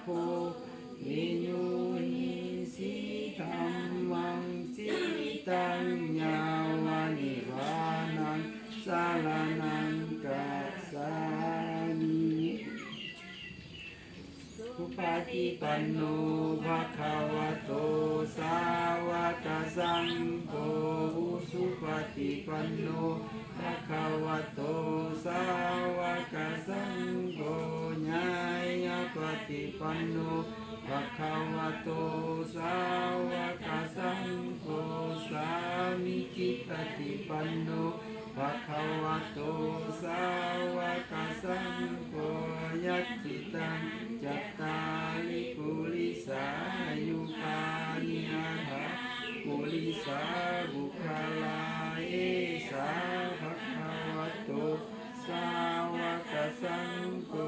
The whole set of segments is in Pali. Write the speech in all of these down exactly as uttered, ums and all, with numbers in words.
Bho viññūhīsi dhammaṃ jīvitaṃ yāva nibbānaṃ saraṇaṃ gacchāmi. Supaṭipanno bhagavato sāvakasaṅgho, ujupaṭipanno bhagavato sāvakasaṅgho, ñāyapaṭipanno bhagavato sāvakasaṅgho, sāmīcipaṭipanno bhagavato sāvakasaṅgho, yadidaṃ cattāri purisayugāni aṭṭha purisapuggalā, esa bhagavato sāvakasaṅgho,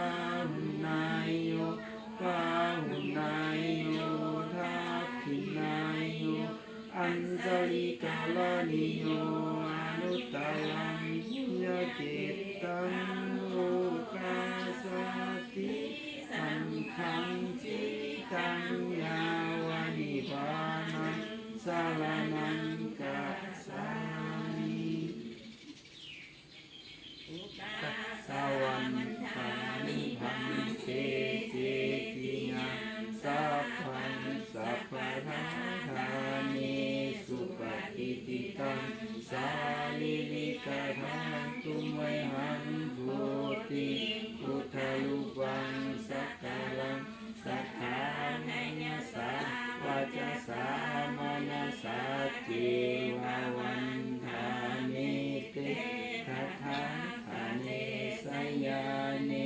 āhuneyyo pāhuneyyo dakkhiṇeyyo añjalikaraṇīyo, anuttaraṃ puññakkhettaṃ lokassāti. Saṅghaṃ jīvitaṃ yāva nibbānaṃ saraṇaṃ gacchāmi. Ukāsa vandāmi bhante cetiyaṃ sabbaṃ sabbaṭṭhāne supatiṭṭhitaṃ sārīrikadhātu mayhaṃ bodhiṃ buddharūpaṃ sakalaṃ sadā kāyasā vacasā manasā ceva vandāmete tadaṭṭhāne sayane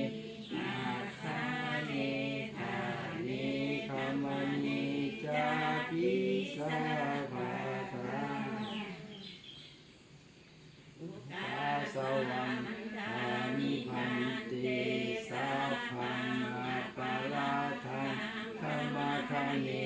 āsane ṭhāne gamane cāpi sabbadā. Ukāsa vandāmi bhante sabbaṃ aparādhaṃ khamatha me